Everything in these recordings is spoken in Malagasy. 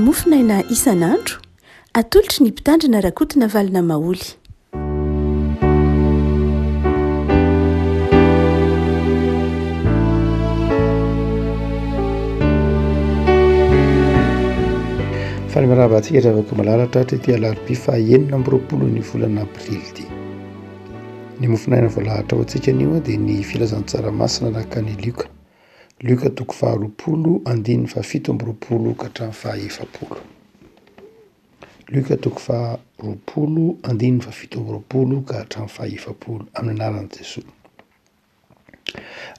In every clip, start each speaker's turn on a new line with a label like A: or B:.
A: Mofonaina isan'andro, atolotry ny Mpitandrina Rakotonavalona Maholy.
B: Faly miarahaba antsika ry havako malala tratra ity alarobia faha 26 ny volana aprily ity. Ny mofonaina voalahatra ho antsika anio dia ny filazantsara masina araka an'i Lioka. Lioka toko faharoapolo andininy fahafito amby roapolo ka hatramin'ny fahaefapolo. Lioka toko faharoapolo andininy fahafito amby roapolo ka hatramin'ny fahaefapolo amin'ny anaran'i Jesoa.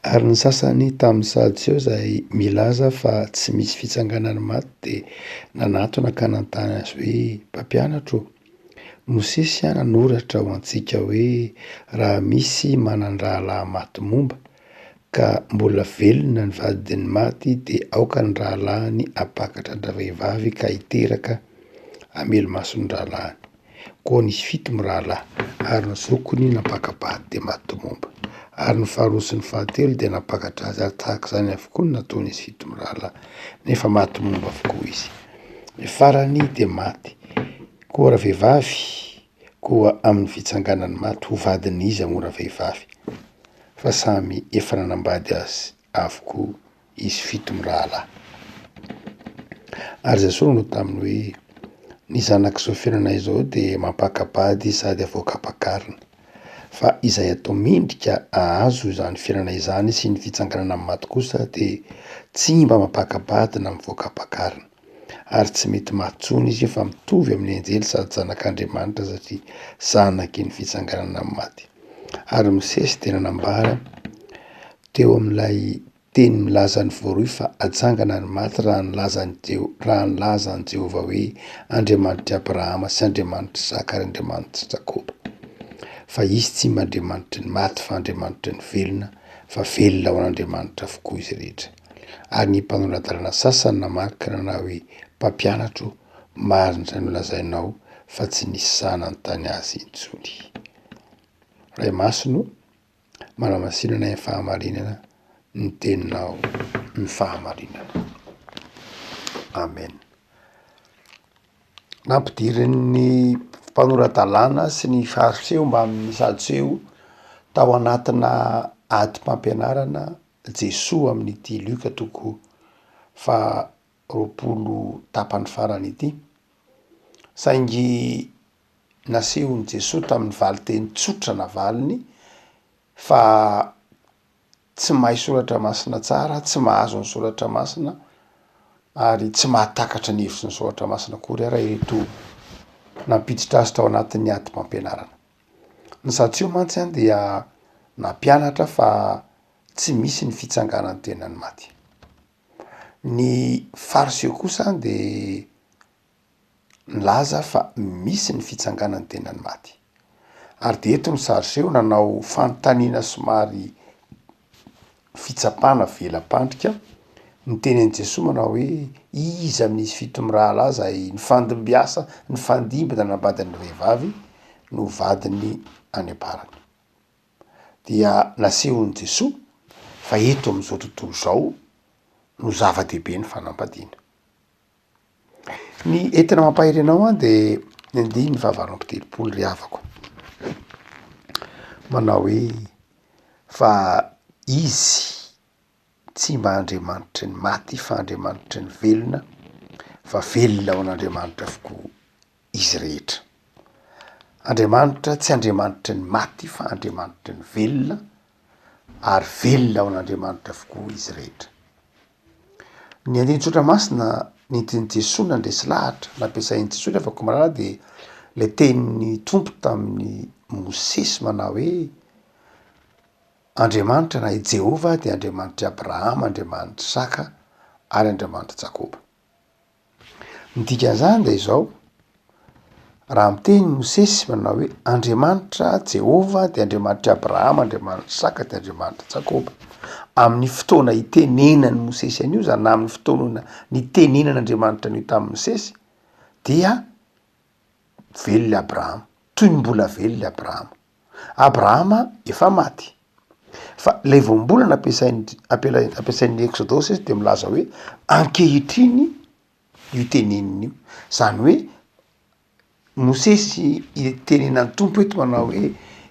B: Ary ny sasany tamin'ny Sadoseo izay milaza fa tsy misy fitsanganan'ny maty dia nanatona ka nanontany azy hoe, Mpampianatra ô, Mosesy nanoratra ho antsika hoe, Raha misy manan-drahalahy maty momba, ka mbola velona ny vadin'ny maty dia aoka ny rahalahiny hampakatra an-dravehivavy ka hiteraka hamelo-maso ny rahalahiny. Koa nisy fito mirahalahy, ary ny zokiny nampaka-bady dia maty momba. Ary ny faharoa sy ny fahatelo dia nampakatra azy, ary tahaka izany avokoa no nataon'izy fito mirahalahy, nefa maty momba avokoa izy. Ny farany dia maty koa ravehivavy, koa amin'ny fitsanganan'ny maty ho vadin'iza moa ravehivavy? Fa samy efa nanambady azy avokoa izy fito mirahalahy. Ary Jesoa nanao taminy hoe, Ny zanak'izao fiainana izao dia mampaka-bady sady avoaka ampakarina, fa izay atao mendrika hahazo izany fiainana izany sy ny fitsanganana amin'ny maty kosa dia tsy mba mampaka-bady na mivoaka ampakarina, ary tsy mety maty intsony izy fa mitovy amin'ny anjely sady zanak'Andriamanitra satria zanaky ny fitsanganana amin'ny maty. Ary Mosesy dia nanambara teo amin'ilay teny milaza ny voaroy fa hatsangana ny maty raha nilaza an'i Jeho raha nilaza an'i Jehovah hoe Andriamanitr'i Abrahama sy Andriamanitr'i Isaka ary Andriamanitr'i Jakoba. Fa Izy tsy mba Andriamanitry ny maty fa Andriamanitry ny velona, fa velona ho an'Andriamanitra avokoa izy rehetra. Ary ny mpanora-dalana sasany namaly ka nanao hoe, Mpampianatro, marina izay nolazainao, fa tsy nisy sahy nanontany azy intsony. Ray Masina o, Manamasinana ny fahamarinana ny teninao ny fahamarinana. Amen. Nampidirin'ny mpanora-dalàna sy ny fariseo mbamin'ny sadoseo tao anatina adim-pampianarana Jesoa amin'ity Lioka toko faha 20 tapany farany ity. Saingy Nasehon'i Jesoa tamin'ny valinteny tsotra navaliny fa tsy mahay soratra masina tsara, tsy mahazo ny soratra masina ary tsy mahatakatra ny hevitry ny soratra masina akory ara ireto nampiditra azy tao anatin'ny adim-pampianarana. Ny Satsio mantsy an dia nampianatra fa tsy misy ny fitsanganan-tenan'ny maty. Ny Fariseo kosa dia nilaza fa misy ny fitsanganan'ny tenan'ny maty. Ary dia eto ny Sariseo nanao fanontaniana somary fitsapana vela-pandrika, niteny an'i Jesoa manao hoe, iza amin'izy fito mirahalahy izay nifandimbiasa, nifandimby nanambady ny vehivavy no vadiny any am-parany. Dia nasehon'i Jesoa fa eto amin'izao tontolo izao no zava-dehibe ny fanambadiana. Ny entina mampahery anao an de ny andininy fahavalo amby telopolo ry havako, manao hoe fa izy tsy mba Andriamanitry ny maty fa Andriamanitry ny velona, fa velona ho an'Andriamanitra avokoa izy rehetra. Andriamanitra tsy Andriamanitry ny maty fa Andriamanitry ny velona ary velona ho an'Andriamanitra avokoa izy rehetra. Ny andinin-tsoratra masina nentin'i Jesoa nandresy lahatra, nampiasain'i Jesoa rehefa koa dia ilay tenin'ny Tompo tamin'i Mosesy manao hoe, Andriamanitra na i Jehovah dia Andriamanitr'i Abrahama, Andriamanitr'i Isaka ary Andriamanitr'i Jakoba. Ny dikan'izany dia izao, raha miteny Mosesy manao hoe Andriamanitra Jehovah dia Andriamanitr'i Abrahama, Andriamanitr'i Isaka dia Andriamanitr'i Jakoba. Amin'ny fotoana itenenan'i Mosesy an'io zany na amin'ny fotoana nitenenan'Andriamanitra an'io tamin'i Mosesy dia velona i Abrahama, toy ny mbola velona i Abrahama. Abrahama efa maty. Fa ilay voambolana ampiasain'ny ampiasain'ny Eksodosy dia milaza hoe ankehitriny. io teneniny io. Zany hoe Mosesy itenenan'ny Tompo eto manao hoe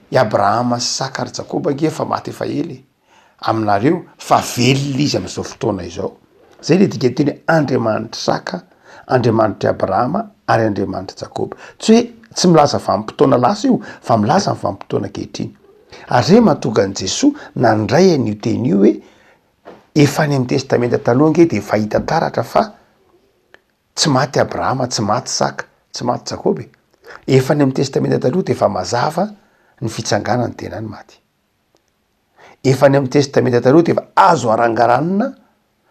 B: i Abrahama sy Isaka ary Jakoba ange efa maty efa ela e, aminareo fa velona izy am'izao fotoana izao. Zay le dikanteny hoe Andriamanitr'i Isaka, Andriamanitr'i Abrahama ary Andriamanitr'i Jakoba. Tsy hoe tsy milaza vanim-potoana lasa io fa milaza ny vanim-potoana ankehitriny. Ary zay mahatonga an'i Jesoa nandray an'io teny io hoe efa any amin'ny testamenta taloha ange de efa hita taratra fa Tsy maty Abrahama, tsy maty Isaka, tsy maty Jakoba e. Efa any amin'ny Testamenta Taloha dia efa mazava ny fitsanganan'ny tenany maty. Efa any amin'ny Testamenta Taloha dia efa azo arangaranina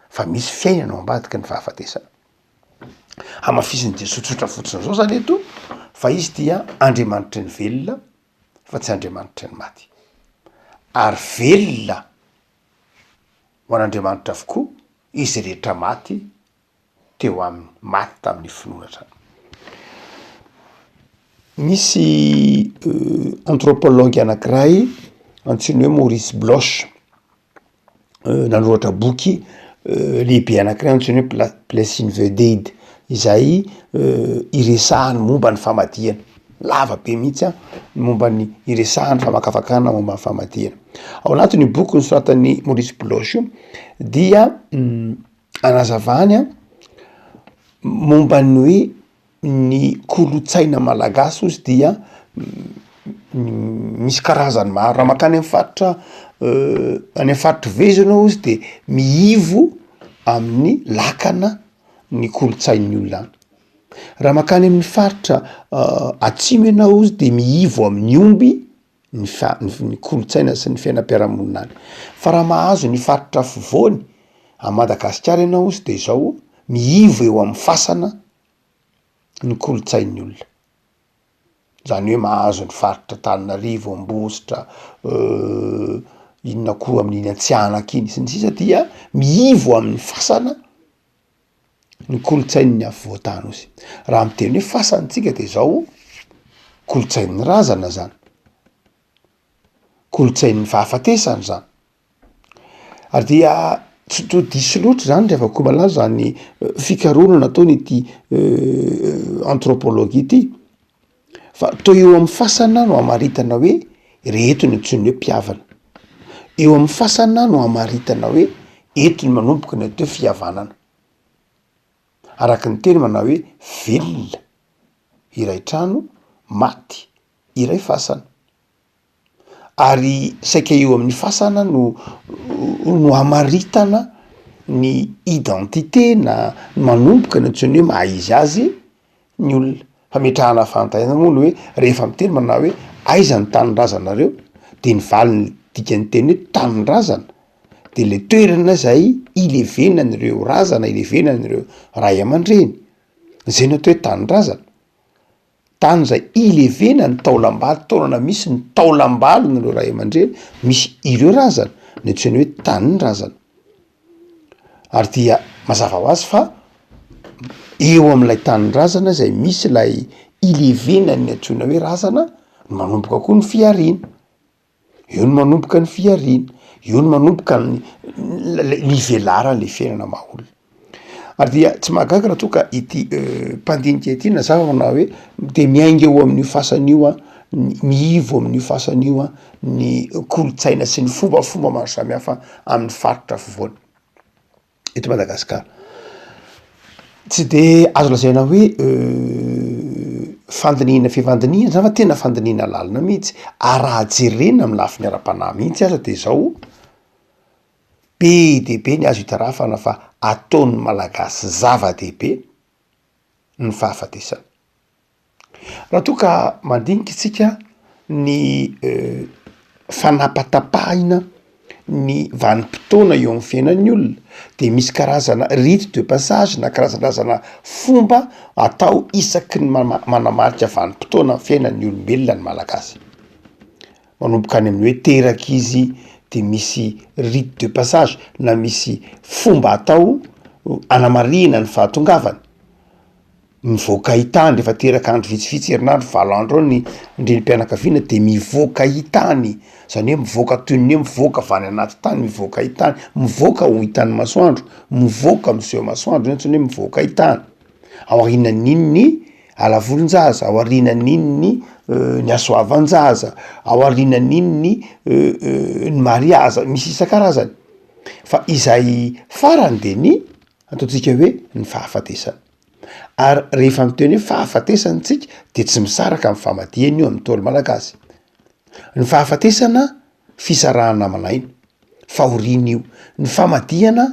B: fa misy fiainana ao ambadiky ny fahafatesana. Hamafisin'i Jesoa tsotra fotsiny izao zany eto fa izy dia Andriamanitry ny velona fa tsy Andriamanitry ny maty. Ary velona ho an'Andriamanitra avokoa izy rehetra maty teo aminy, maty tamin'ny finoana hatrany. Misy anthropologue anankiray antsoiny hoe Maurice Bloch, nanoratra boky lehibe anankiray antsoiny hoe Pla- Place in the Dead izay iresahany momba ny famadihana, lava be mihitsy an, ny momba ny iresahany famakafakana momba ny famadihana. Ao anatin'io boky nosoratan'i Maurice Bloch io dia Anazavany an, momba ny hoe ny kolontsaina malagasy ozy dia misy karazany maro, raha mankany amy faritra any amy faritry Vezo anao ozy de mihivo amin'ny lakana ny kolontsain'ny olona any, raha mankany amin'ny faritra atsimo ianao ozy de mihivo amin'ny omby ny fa- ny kolontsaina sy ny fiainam-piarahamonina any. Fa raha mahazo ny faritra afovoany a Madagasikara ianao ozy de zao, mihivo eo amin'ny fasana ny kolontsain'ny olona, zany hoe mahazo ny faritra Antananarivo, Ambositra, inona koa amin'iny Antsihanaka iny sy ny sisa dia mihivo amin'ny fasana ny kolontsain'ny afovoan-tany ozy. Raha miteny hoe fasana tsika de zao, kolontsain'ny razana zany, kolontsain'ny fahafatesana zany, ary dia tsy to diso loatra zany rehefa koa malaza zany fikarohana nataon'ity anthropologue ity fa toa eo amin'ny fasana no amaritana hoe reto ny antsoiny hoe mpihavana, eo amin'ny fasana no amaritana hoe eto ny manomboka ny atao hoe fihavanana, araka ny teny manao hoe velona iray trano, maty iray fasana. Ary saika eo amin'ny fasana no no hamaritana ny identité na manomboka ny antsoiny hoe maha izy azy ny olona. Fametrahana fanontaniana moa ny hoe rehefa miteny manao hoe aiza ny tanindrazanareo de ny valiny dikan'ny teny hoe tanindrazana de le toerana zay ilevenan'ireo razana, ilevenan'ireo ray aman-dreny, zay no atao hoe tanindrazana. Tany izay ilevena ny taolam-balo, taolana misy ny taolam-balon'ireo ray aman-dreny, misy ireo razana, ny antsoina hoe tanin'ny razana. Ary dia mazava ho azy fa eo amin'ilay tanin-drazana izay misy ilay ilevenan'ny antsoina hoe razana no manomboka koa ny fihariana. Eo no manomboka ny fihariana, eo no manomboka ny ny velaran'le fiainana maha olona. Ary dia tsy mahagaga raha toa ka ity mpandinika ity nazava manao hoe de miainga eo amin'io fasana io an, miivo amin'io fasana io an ny kolontsaina sy ny fombafomba maro samihafa amin'ny faritra afovoany. eto Madagasikara. Tsy de azo lazaina hoe fandinihina fifandinihina zany fa tena fandinihina lalina mihitsy, ary raha jerena amy lafiny ara-panahy mihitsy aza de zao, be de be ny azo itarafana fa ataon'ny Malagasy zava-dehibe ny fahafatesana. Raha toa ka mandinika isika ny fanapatapahina ny vanim-potoana eo amin'ny fiainan'ny olona de misy karazana rite de passage na karazankarazana fomba atao isaky ny mana- manamarika vanim-potoana amin'ny fiainan'ny olombelona ny malagasy. Manomboka any amin'ny hoe teraka izy de misy rite de passage na misy fomba atao anamarihina ny fahatongavany. Mivoaka hitany rehefa teraka andro vitsivitsy, herinandro, valo andro eo ny renim-pianakaviana de mivoaka hitany, zany hoe mivoaka toy ny hoe mivoaka avy any anaty tany, mivoaka hitany, mivoaka ho hitan'ny masoandro, mivoaka miseho masoandro, zay antsoina hoe mivoaka hitany. Aorianan'iny ny alavolon-jaza, aorianan'iny ny ny hasoavan-jaza, aorianan'iny ny ny mariazy, misy isan-karazany. Fa izay farany de ny ataontsika hoe ny fahafatesana. Ary rehefa miteny hoe fahafatesana tsika de tsy misaraka amy famadihana io amy ntaolo malagasy. Ny fahafatesana fisarahana aman'aina, fahoriana io. Ny famadihana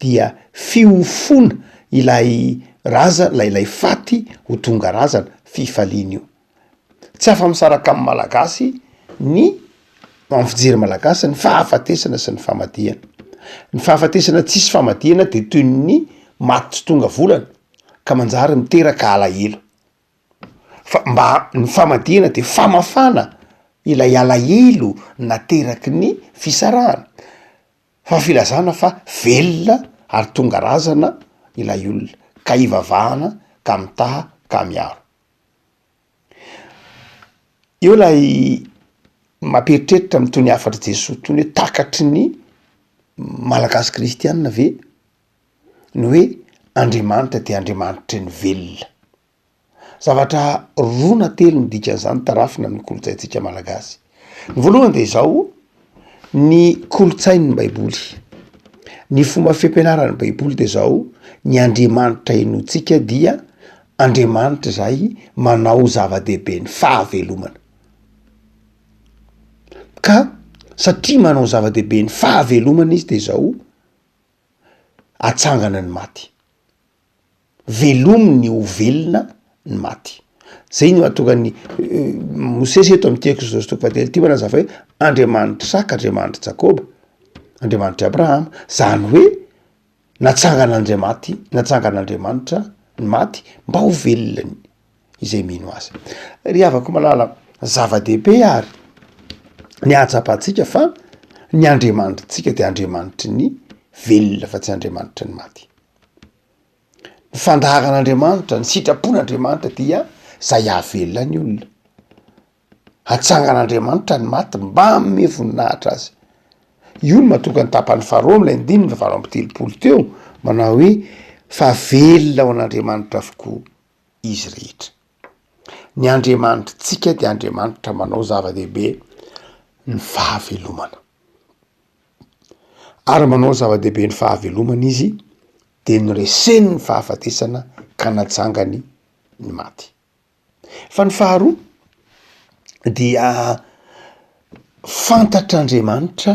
B: dia fiofoana ilay razana, ilay ilay faty ho tonga razana, fifaliana io. Tsy afa-misaraka amin'ny Malagasy ny, amin'ny fijery malagasy ny fahafatesana sy ny famadihana. Ny fahafatesana tsisy famadihana de toy ny maty tsy tonga volana ka manjary miteraka alahelo. Fa mba ny famadihana de famafana ilay alahelo nateraky ny fisarahana, fa filazana fa velona ary tonga razana ilay olona ka ivavahana ka mitaha ka miaro. Eo ilay mampieritreritra amin'itony hafatr'i Jesoa itony hoe takatry ny Malagasy kristianina ve ny hoe Andriamanitra dia Andriamanitry ny velona. Zavatra roa na telo ny dikan'izany tarafina amin'ny kolontsaintsika malagasy. Ny voalohany dia izao, ny kolontsain'ny baiboly. Ny fomba fampianaran'ny baiboly dia izao, ny Andriamanitra inoantsika dia Andriamanitra izay manao zava-dehibe ny fahavelomana. Ka satria manao zava-dehibe ny fahavelomana izy dia izao, atsangana ny maty. Velominy ho velona ny maty. Zay no mahatonga ny Mosesy eto amin'ity Eksodosy toko fahatelo ity manazava hoe Andriamanitr'i Isaka, Andriamanitr'i Jakoba, Andriamanitr'i Abrahama. Zany hoe natsangan'Andriamaty, natsangan'Andriamanitra ny maty mba ho velona ny izay mino azy. Ry havako malala, zava-dehibe ary ny ahatsapantsika fa ny Andriamanitritsika dia Andriamanitry ny velona fa tsy Andriamanitry ny maty. Ny fandaharan'Andriamanitra, ny sitrapon'Andriamanitra dia zay hahavelona ny olona. Hatsangan'Andriamanitra ny maty mba hanome voninahitra azy. Io no mahatonga ny tapany faharoa amin'ilay andininy fahavalo amby telopolo teo manao hoe fa velona ho an'Andriamanitra avokoa izy rehetra. Ny Andriamanitritsika dia Andriamanitra manao zava-dehibe ny fahavelomana. Ary manao zava-dehibe ny fahavelomana izy dia noreseny ny fahafatesana ka natsangany ny maty. Fa ny faharoa dia fantatr'Andriamanitra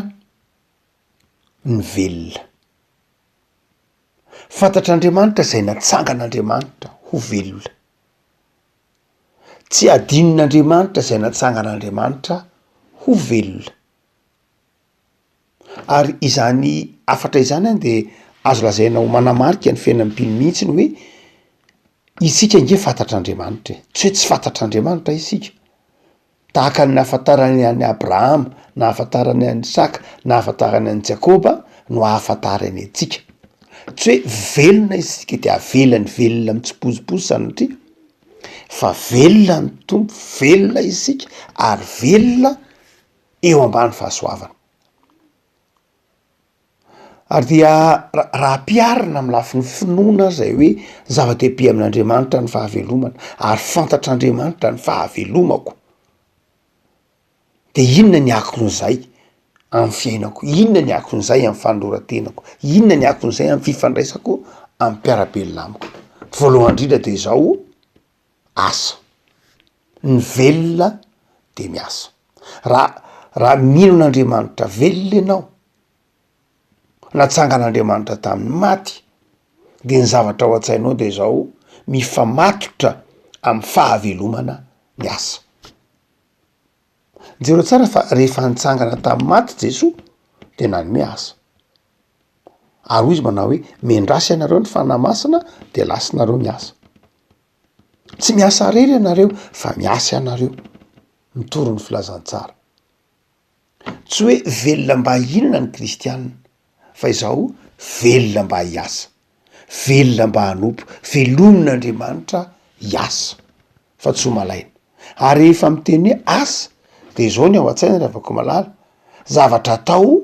B: ny velona. Fantatr'Andriamanitra izay natsangan'Andriamanitra ho velona. Tsy adinon'Andriamanitra izay natsangan'Andriamanitra ho velona. Ary izany hafatra izany an de azo lazaina ho manamarika ny fiainan'ny mpino mihitsy ny hoe isika ange fantatr'Andriamanitra e, tsy hoe tsy fantatr'Andriamanitra isika, tahaka ny nahafantarany an'i Abrahama, nahafantarany an'i Isaka, nahafantarany an'i Jakoba no ahafantarany antsika. Tsy hoe velona isika de avelany velona mitsipozipozy sanatria fa velona ny Tompo, velona isika ary velona eo ambany fahasoavana. Ary dia raha ampiharina amin'ny lafiny finoana zay hoe zava-dehibe amin'Andriamanitra ny fahavelomana ary fantatr'Andriamanitra ny fahavelomako, de inona ny akon'izay amin'ny fiainako, inona ny akon'izay amin'ny fanoloran-tenako, inona ny akon'izay amin'ny fifandraisako amin'ny mpiara-belona amiko. Voalohany indrindra de izao, asa. Ny velona de miasa. Raha raha mino an'Andriamanitra velona ianao, natsangan'Andriamanitra tamin'ny maty, de ny zavatra ao an-tsainao de izao, mifamatotra amin'ny fahavelomana ny asa. Jereo tsara fa rehefa nitsangana tamin'ny maty Jesoa de nanome asa. Ary hoy izy manao hoe, mendrasa ianareo ny Fanahy Masina de lasa nareo miasa. Tsy miasa irery ianareo fa miasa ianareo mitory ny filazantsara. Tsy hoe velona mba hihinana ny kristiana fa izao velona mba hiasa, velona mba hanompo, velomin'Andriamanitra hiasa fa tsy ho malaina. Ary rehefa miteny hoe asa de izao ny ao an-tsaina ry havako malala, zavatra atao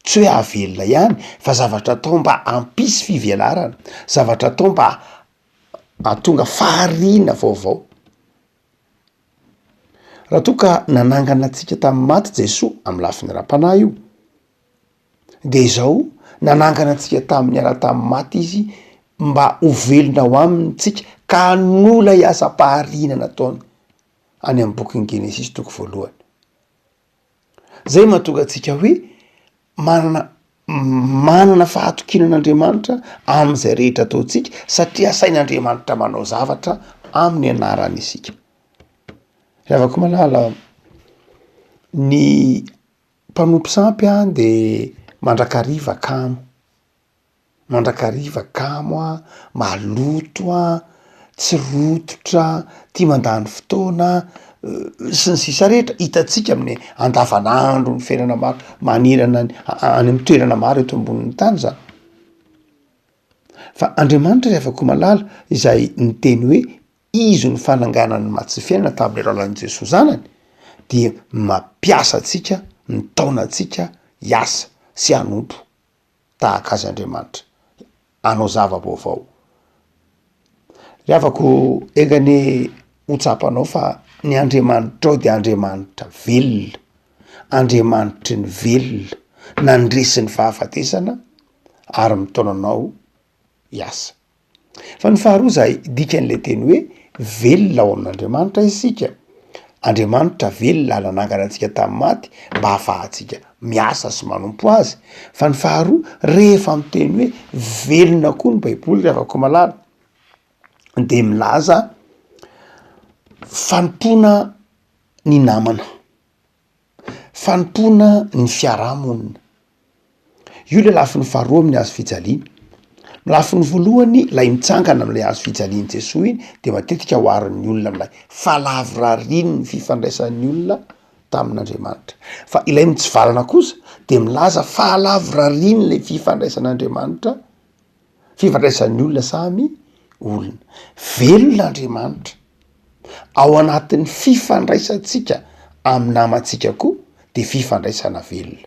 B: tsy hoe hahavelona ihany fa zavatra atao mba hampisy fivelarana, zavatra atao mba. Hahatonga fahariana vaovao. Raha toa ka nanangana antsika tamin'ny maty Jesoa, amin'ny lafiny ara-panahy io, de izao, nanangana antsika tamin'ny niala tamin'ny maty Izy mba ho velona ao aminy tsika ka hanohy ilay asam-pahariana nataony any amin'ny bokin'ny Genesisy toko voalohany. Zay mahatonga antsika hoe manana manana fahatokiana an'Andriamanitra am'izay rehetra ataontsika satria asain'Andriamanitra manao zavatra amin'ny anarany isika. Ry havako malala, ny mpanompo sampy an de mandrakariva kamo. Mandrakariva kamo a, maloto a, tsy rototra, tia mandany fotoana, sy ny sisa rehetra hitantsika amin'ny andavanandro ny fiainana maro manerana ny any amy toerana maro eto ambonin'ny tany zany. Fa Andriamanitra ry havako malala izay niteny hoe izy no fananganany ny maty sy fiainana tamin'ny alalan'i Jesoa zanany dia mampiasa antsika, mitaona antsika hiasa sy hanompo. tahaka azy Andriamanitra, hanao zava-baovao. Ry havako, enga anie ho tsapanao fa ny Andriamanitrao dia Andriamanitra velona, Andriamanitry ny velona, nandresy ny fahafatesana ary mitaona anao hiasa. Fa ny faharoa izay dikan'ilay teny hoe velona ao amin'Andriamanitra isika, Andriamanitra velona nanangana antsika tamin'ny maty mba hahafahantsika miasa sy manompo azy, fa ny faharoa rehefa miteny hoe velona koa ny baiboly ry havako malala de milaza fanompoana ny namana. Fanompoana ny fiarahamonina. Io ilay lafiny faharoa amin'ny hazo fijaliana. Ny lafiny voalohany, ilay mitsangana amin'ilay hazo fijalian'i Jesoa iny dia matetika oharin'ny olona amin'ilay fahalavorarian'ny fifandraisan'ny olona tamin'Andriamanitra. Fa ilay mitsivalana kosa dia milaza fahalavorarian'ilay fifandraisan'Andriamanitra, fifandraisan'ny olona samy olona. Velona Andriamanitra. Ao anatin'ny fifandraisantsika amin'ny namantsika koa de fifandraisana velona.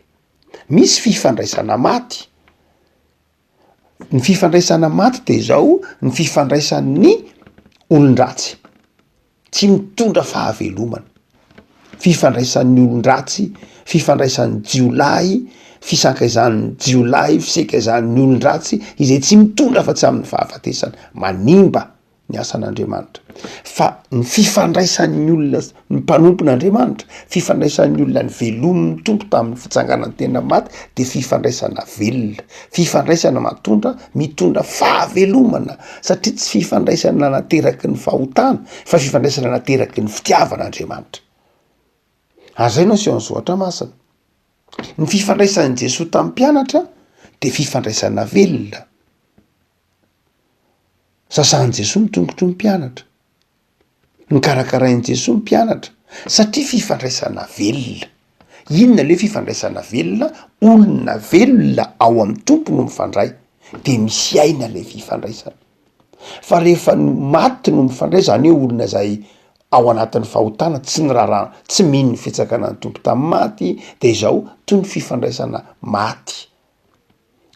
B: Misy fifandraisana maty, ny fifandraisana maty de zao ny fifandraisan'ny olon-dratsy, tsy mitondra fahavelomana, fifandraisan'ny olon-dratsy, fifandraisan'ny jiolahy, fisankaizan'ny jiolahy, fisekaizan'ny olon-dratsy izay tsy mitondra afa-tsy amin'ny fahafatesana, manimba ny asan'Andriamanitra fa ny fifandraisan'ny olona ny mpanompon'Andriamanitra, fifandraisan'ny olona nivelomin'ny Tompo tamin'ny fitsanganany tena maty de fifandraisana velona, fifandraisana mahatondra mitondra fahavelomana satria tsy fifandraisana nateraky ny fahotana fa fifandraisana nateraky ny fitiavan'Andriamanitra. Ary zay no asehon'ny soratra masina. Ny fifandraisan'i Jesoa tamin'ny mpianatra de fifandraisana velona. Sasan'i Jesoa ny tongotry ny mpianatra. Nokarakarain'i Jesoa ny mpianatra satria fifandraisana velona. Inona le fifandraisana velona? Olona velona ao amin'ny Tompo no mifandray de misy aina le fifandraisana. Fa rehefa ny maty no mifandray, zany hoe olona zay ao anatin'ny fahotana, tsy niraharaha, tsy mino ny fitsakanan'ny Tompo tamin'ny maty de izao toy ny fifandraisana maty.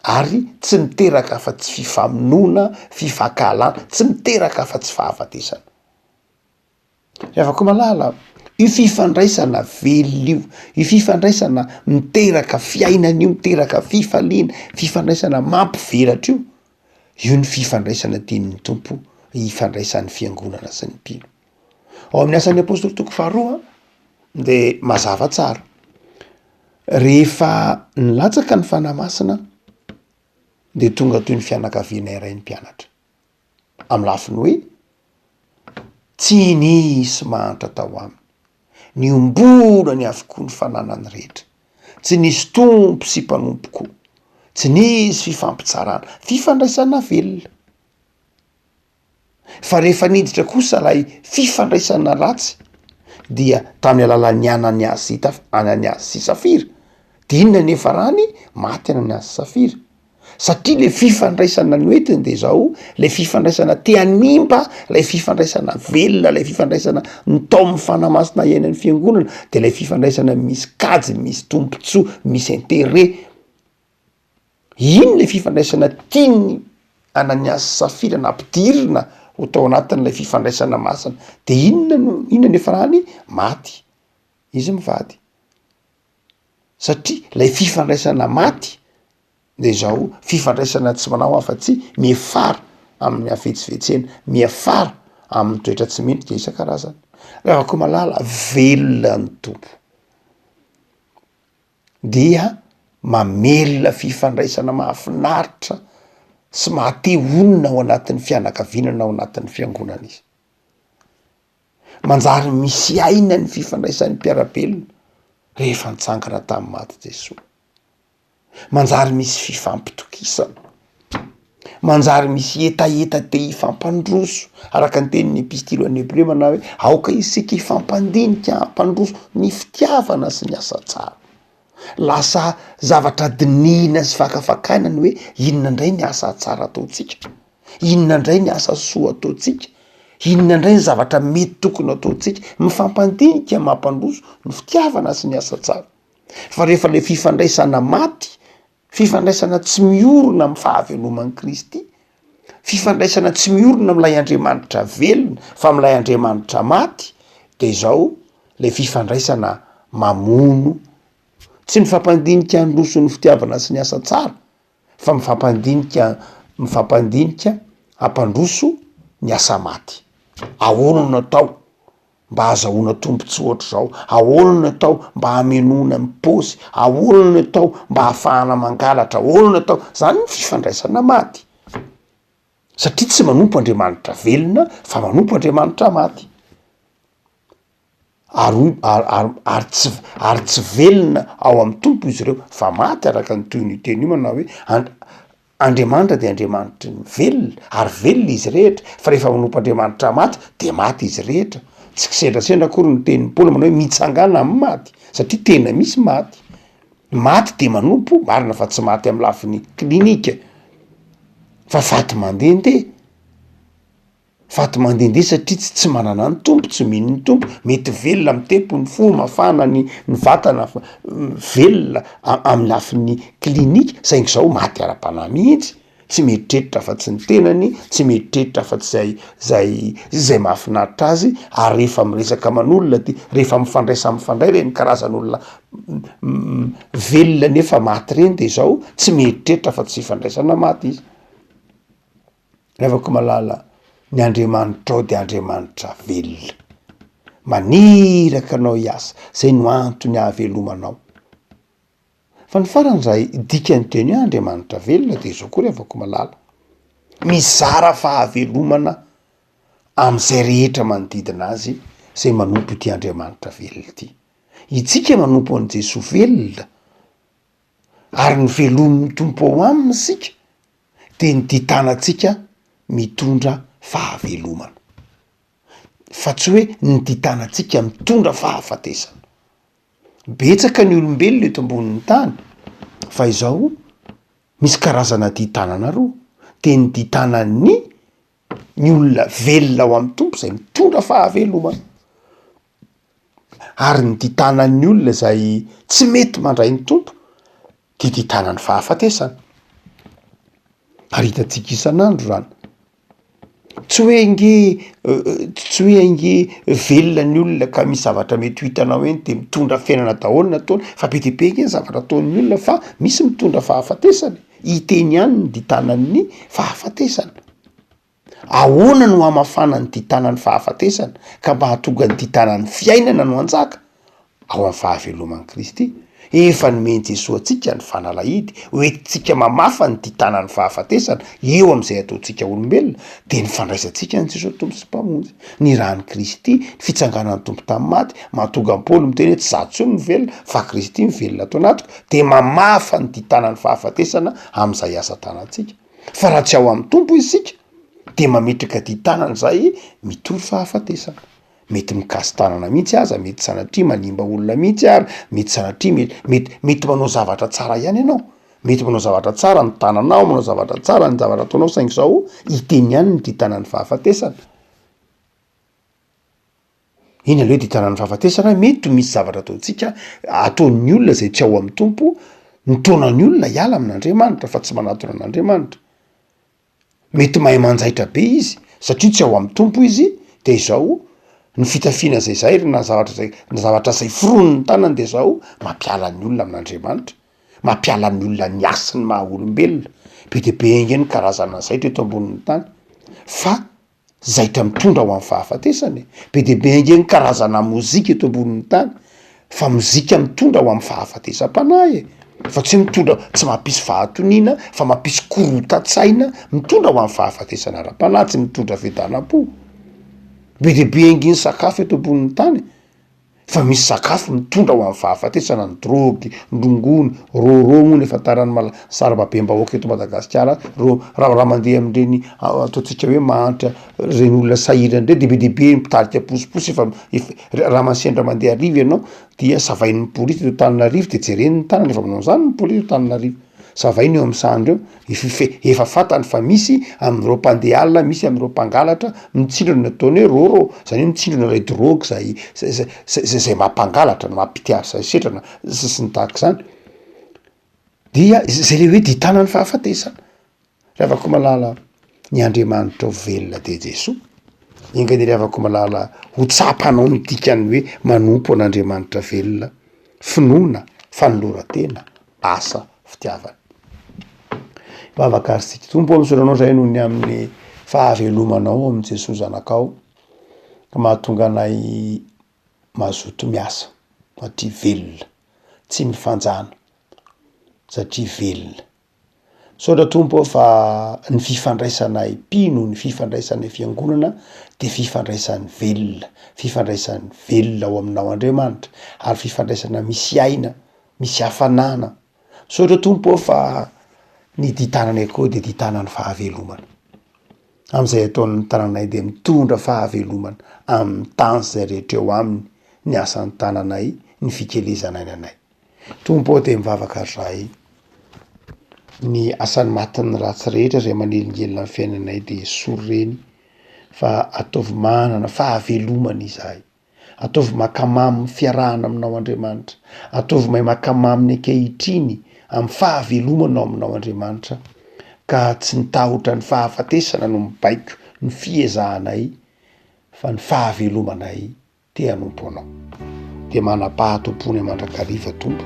B: ary tsy miteraka afa-tsy fifamonoana, fifankahalana, tsy miteraka afa-tsy fahafatesana. Ry havako malala, io fifandraisana velona io, io fifandraisana miteraka fiainana io, miteraka fifaliana, fifandraisana mampivelatra io, io ny fifandraisana tian'ny Tompo hifandraisan'ny fiangonana sy ny mpino. Ao amin'ny asan'ny apôstôly toko faharoa de mazava tsara. Rehefa nilatsaka ny Fanahy Masina dia tonga toy ny fianakaviana iray ny mpianatra. Amin'ny lafiny hoe tsy nisy mahantra tao aminy. Niombonany avokoa ny fananany rehetra. Tsy nisy tompo sy mpanompo koa. Tsy nisy fifampitsarana. Fifandraisana velona. Fa rehefa niditra kosa ilay fifandraisana ratsy dia tamin'ny alalan'ny Ananiasy sy Ananiasy sy Safira, de inona ny niafarany? Maty Ananiasy sy Safira, satria le fifandraisana noentiny de zao, le fifandraisana te hanimba lay fifandraisana velona, lay fifandraisana nitaomin'ny Fanahy Masina hiainan'ny fiangonana, de lay fifandraisana misy kajy, misy tombontsoa, misy interet. Iny le fifandraisana tian'i Ananiasy sy Safira nampidirina. ho tao anatin'ilay fifandraisana masina. De inona no, inona no niafarany? Maty izy mivady. Satria lay fifandraisana maty de izao fifandraisana tsy manao afa-tsy miafara amin'ny hafetsifetsena, miafara amin'ny toetra tsy mendrika isan-karazany. Ry havako malala, velona ny Tompo. Dia mamelona fifandraisana mahafinaritra sy maha-te honina ao anatin'ny fianakaviana na ao anatin'ny fiangonana izy. Manjary misy aina ny fifandraisan'ny mpiara-belona rehefa nitsangana tamin'ny maty Jesoa. Manjary misy fifampitokisana. Manjary misy hetaheta te hifampandroso, araka ny tenin'ny Epistily ho an'ny Hebreo manao hoe, aoka isika hifampandinika hampandroso ny fitiavana sy ny asa tsara. Lasa zavatra dinihina sy fakafakaina ny hoe inona indray ny asa tsara ataontsika, inona indray ny asa soa ataontsika, inona indray ny zavatra mety tokony ataontsika. Mifampandinika mampandroso ny fitiavana sy ny asa tsara. Fa rehefa le fifandraisana maty, fifandraisana tsy miorina amin'ny fahaveloman'i Kristy, fifandraisana tsy miorina amin'ilay Andriamanitra velona fa amin'ilay Andriamanitra maty, de izao le fifandraisana mamono, tsy mifampandinika handroso ny fitiavana sy ny asa tsara fa mifampandinika mifampandinika hampandroso ny asa maty. Ahoana no atao? Mba hahazahoana tombontsoa ohatr'izao? Ahoana no atao mba hamenoana ny paosy? Ahoana no atao mba hahafahana mangalatra? Ahoana no atao? Zany ny fifandraisana maty. Satria tsy manompo Andriamanitra velona fa manompo Andriamanitra maty. Ary hoy ary ary ary tsy ary tsy velona ao amin'ny Tompo izy ireo fa maty araka ny tohin'io teny io manao hoe and- Andriamanitra dia Andriamanitry ny velona, ary velona izy rehetra, fa rehefa manompo Andriamanitra maty, dia maty izy rehetra. Tsy kisendrasendra akory ny tenin'i Paoly manao hoe mitsangàna amin'ny maty, satria tena misy maty. Ny maty dia manompo, marina fa tsy maty amin'ny lafiny klinika, fa faty mandehandeha. Faty mandehandeha satria tsy tsy manana ny Tompo, tsy mino ny Tompo, mety velona mitempo ny fo, mafana ny ny vatana fa velona amin'ny lafiny klinika saingy zao maty ara-panahy mihitsy, tsy mieritreritra afa-tsy ny tenany, tsy mieritreritra afa-tsy zay zay zay mahafinaritra azy ary rehefa miresaka aman'olona de rehefa mifandray samy mifandray reny karazan'olona velona nefa maty reny de zao tsy mieritreritra afa-tsy fifandraisana maty izy. Ry havako malala, ny Andriamanitrao dia Andriamanitra velona. Maniraka anao hiasa, zay no antony ahavelomanao. Fa ny farany zay dikan'ny teny hoe Andriamanitra velona de izao koa ry havako malala, mizara fahavelomana am'zay rehetra manodidina azy zay manompo ity Andriamanitra velona ity. Itsika manompo an'i Jesoa velona, ary ny velomin'ny Tompo ao aminy isika, dia ny ditanantsika mitondra fahavelomana, fa tsy hoe ny ditanantsika mitondra fahafatesana. Betsaka ny olombelona eto ambonin'ny tany fa izao misy karazana ditanana roa, dia ny ditanan'ny ny olona velona ao amin'ny Tompo izay mitondra fahavelomana, ary ny ditanan'ny olona izay tsy mety mandray ny Tompo dia ditanan'ny fahafatesana. Ary hitantsika isan'andro zany. Tsy hoe ange tsy hoe ange velona ny olona ka misy zavatra mety ho hitanao eny de mitondra fiainana daholo ny ataony fa be dia be ange ny zavatra ataon'ny olona fa misy mitondra fahafatesana e, hita eny ihany ny ditanan'ny fahafatesana. Ahoana no hamafana ny ditanan'ny fahafatesana ka mba hahatonga ny ditanan'ny fiainana no hanjaka? Ao amin'ny fahaveloman'i Kristy. Efa nomen'i Jesoa antsika ny fanalahidy hoentintsika mamafa ny ditanan'ny fahafatesana eo amin'izay ataontsika olombelona, dia ny fandraisantsika an'i Jesoa Tompo sy Mpamonjy. Ny ran'i Kristy, ny fitsanganan'ny Tompo tamin'ny maty, mahatonga an'i Paoly miteny hoe tsy izaho intsony no velona fa Kristy mivelona ato anatiko, dia mamafa ny ditanan'ny fahafatesana amin'izay asa tanantsika. Fa raha tsy ao amin'ny Tompo isika dia mametraka dihy tanana izay mitory fahafatesana. Mety mikasi-tanana mihitsy aza, mety sanatria manimba olona mihitsy ary, mety sanatria mety mety mety manao zavatra tsara ihany ianao, mety manao zavatra tsara ny tananao, manao zavatra tsara ny zavatra ataonao saingy izao hiteny ihany ny dihy tanan'ny fahafatesana. Iny aloha dia tanàn'ny fahafatesana, mety ho misy zavatra ataontsika, ataon'ny olona izay tsy ao amin'ny Tompo, mitaona ny olona hiala amin'Andriamanitra fa tsy manatona an'Andriamanitra. Mety mahay manjaitra be izy, Satria tsy ao amin'ny Tompo izy de izao, ny fitafiana izay zairiny na ny zavatra izay, ny zavatra izay foronin'ny tanany de izao, mampiala ny olona amin'Andriamanitra, mampiala ny olona ny hasin'ny maha olombelona. Be dia be ange ny karazana zaitra eto ambonin'ny tany fa zaitra mitondra ho amin'ny fahafatesana e! Be dia be ange ny karazana mozika eto ambonin'ny tany fa mozika mitondra ho amin'ny fahafatesam-panahy e! Fa tsy hoe mitondra, tsy mampisy fahatoniana fa mampisy korontan-tsaina mitondra ho amin'ny fahafatesana ara-panahy, tsy mitondra fiadanam-po. Be dia be ange ny sakafo eto ambonin'ny tany. Fa misy sakafo mitondra ho amin'ny fahafatesana, ny drogue, ny rongony, rôrô moa ny ahafantaran'ny mala- sarababem-bahoaka eto Madagasikara azy, rô- raha raha mandeha amin'ireny ataontsika hoe mahantra reny olona sahirana reny de be dia be ny mpitarika posiposy efa ef- raha ma- sendra mandeha hariva ianao dia savain'ny polisy eto Antananarivo de jereny ny tanany, efa manao an'zany ny polisy eto Antananarivo, savainy eo am'sandry eo. Efa efa fantany fa misy amin'ireo mpandeha alina, misy amin'ireo mpangalatra mitsindrona ny ataony hoe rôrô, zany hoe mitsindrona ilay drogue zay zay zay zay zay mampangalatra na mampitia herisetra na sy sy ny tahaka izany, dia zay le hoe ditanan'ny fahafatesana. Ry havako malala, ny Andriamanitrao velona dia Jesoa, enga anie ry havako malala ho tsapanao ny dikan'ny hoe manompo an'Andriamanitra velona, finoana, fanoloran-tena, asa fitiavana. Hivavaka ary isika. Tompo ô, misaotra Anao izahay noho ny amin'ny fahavelomanao ao amin'i Jesoa Zanakao, ka mahatonga anay mazoto miasa satria velona, tsy mifanjana satria velona. Misaotra Tompo ô fa ny fifandraisanay mpino, ny fifandraisanay fiangonana dia fifandraisan'ny velona, fifandraisan'ny velona ao aminao Andriamanitra, ary fifandraisana misy aina, misy hafanana. Misaotra Tompo ô fa ny ditananay koa dia ditanan'ny fahavelomana. Amin'izay ataon'ny tananay dia mitondra fahavelomana amin'ny tany izay rehetra eo aminy ny asan'ny tananay, ny fikelezan'ainanay. Tompo ô dia mivavaka ry ny asan'ny matin'ny ratsy rehetra izay manelingelina ny fiainanay dia esory ireny fa ataovy manana fahavelomana izahay. Ataovy mankamamy ny fiarahana aminao Andriamanitra. Ataovy mahay mankamamy ny ankehitriny amin'ny fahavelomana ao aminao Andriamanitra ka tsy ny tahotra ny fahafatesana no mibaiko ny fiezahanay fa ny fahavelomanay te hanompo Anao. Dia manam-pahatompoana mandrakariva Tompo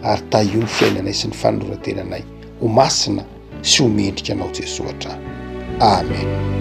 B: ary tahio ny fiainanay sy ny fanoloran-tenanay ho masina sy ho mendrika Anao Jesoa hatrany. Amen.